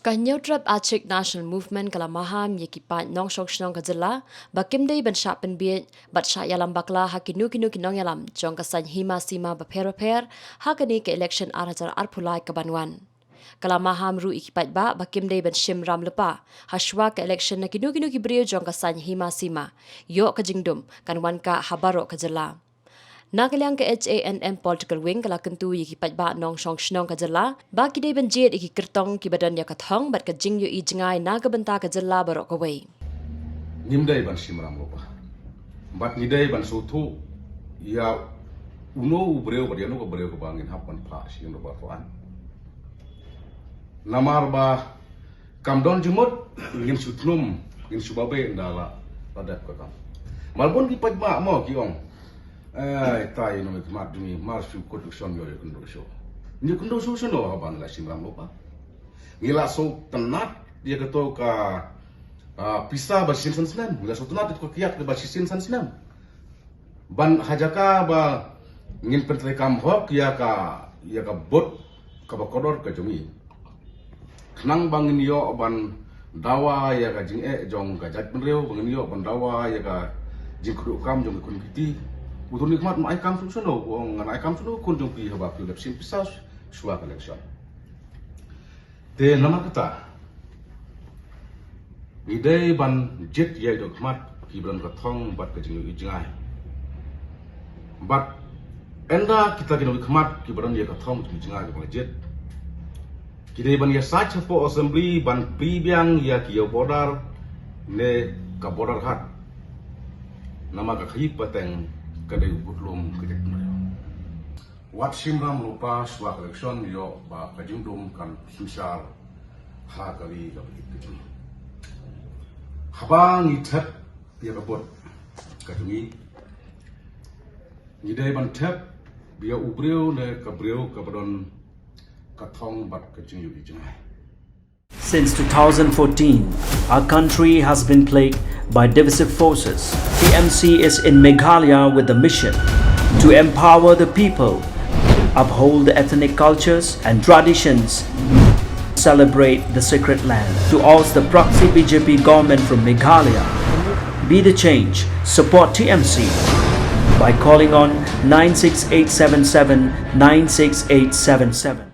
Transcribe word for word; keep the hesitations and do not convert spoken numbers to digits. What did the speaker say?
Ka Hynñiewtrep Achik National Movement ka la maham ïa ki paid nongshong shnong ka jylla ba kim dei ban shah pynbiej bad shah ïalam bakla ha kino kino ki nongïalam jong ka saiñ hima sima bapher bapher ha kane ka election ar hajar arphew lai ka ban wan. Ka la maham ruh ïa ki paidbah ba kim dei ban shim ram lypa ha shuwa ka election na kino kino ki briew jong ka saiñ hima sima. Ïoh ka jingdum kan wan kah ha baroh ka jylla. Na ka liang ka H A N M Political Wing ka la kyntu ïa ki paidbah nongshong shnong ka jylla ba ki dei ban jied ïa ki kyrtong kiba don ïa ka thong bad ka jingïohi jngai na ka bynta ka jylla baroh kawei. Ngim dei ban shim ram lypa bad ngi dei ban sngewthuh ïa uno u briew bad ïa uno ka briew kaba ngin hap ban phah sha ïing dorbar thaw aiñ. Namar ba kam don jingmut, ngin shu thnum, ngin shu babe ynda la, la dep ka kam. Mar bun ki paidbah mo ki ong, "Ai, tai, nongmihkhmat jong ngi, mar shu kut election ïoh ïakynduh shuh." Ngi kynduh shuh shano haba ngi la shim ram lypa? Ngi la sngewtynnat ïa kato ka, ah, pisa ba shisien san snem. Ngi la sngewtynnat ïa kato ka kiad ba shisien san snem. Ban ha jaka ba ngin pyntreikam hok ïa ka, ïa ka vote kaba kordor ka jong ngi. Khnang ba ngin ïoh ban dawa ïa ka jingeh jong ka jaitbynriew, ba ngin ïoh ban dawa ïa ka jingkyrduh kam jong ki khun ki kti. U nongmihkhmat ma ai kam shuh shano, u ong ngan ai kam shuh u khun jong phi haba phi leh shim pisa shuwa ka election. Te namar kata, ngi dei ban jied ïa ki nongmihkhmat kiba don ka thong bad ka jingïohi jngai. Bad ynda kita ki nongmihkhmat kiba don ïa ka thong jingïohi jngai kiba la jied, ki dei ban ïasaid hapoh Assembly ban plie biang ïa ki ïew border ne ka border hat. Namar ka khaïi pateng ka dei u budlum ka jaitbynriew. Wat shim ram lypa shuwa ka election ïoh ba ka jingdum kan synshar ha ka ri ka bit ka jong ngi. Haba ngi thep ïa ka vote ka jong ngi, ngi dei ban thep ïa u briew ne ka briew kaba don ka thong bad ka jingïohi jngai. Since two thousand fourteen, our country has been plagued by divisive forces. T M C is in Meghalaya with the mission to empower the people, uphold the ethnic cultures and traditions, celebrate the sacred land. To oust the proxy B J P government from Meghalaya, be the change, support T M C by calling on nine six eight seven seven, nine six eight seven seven.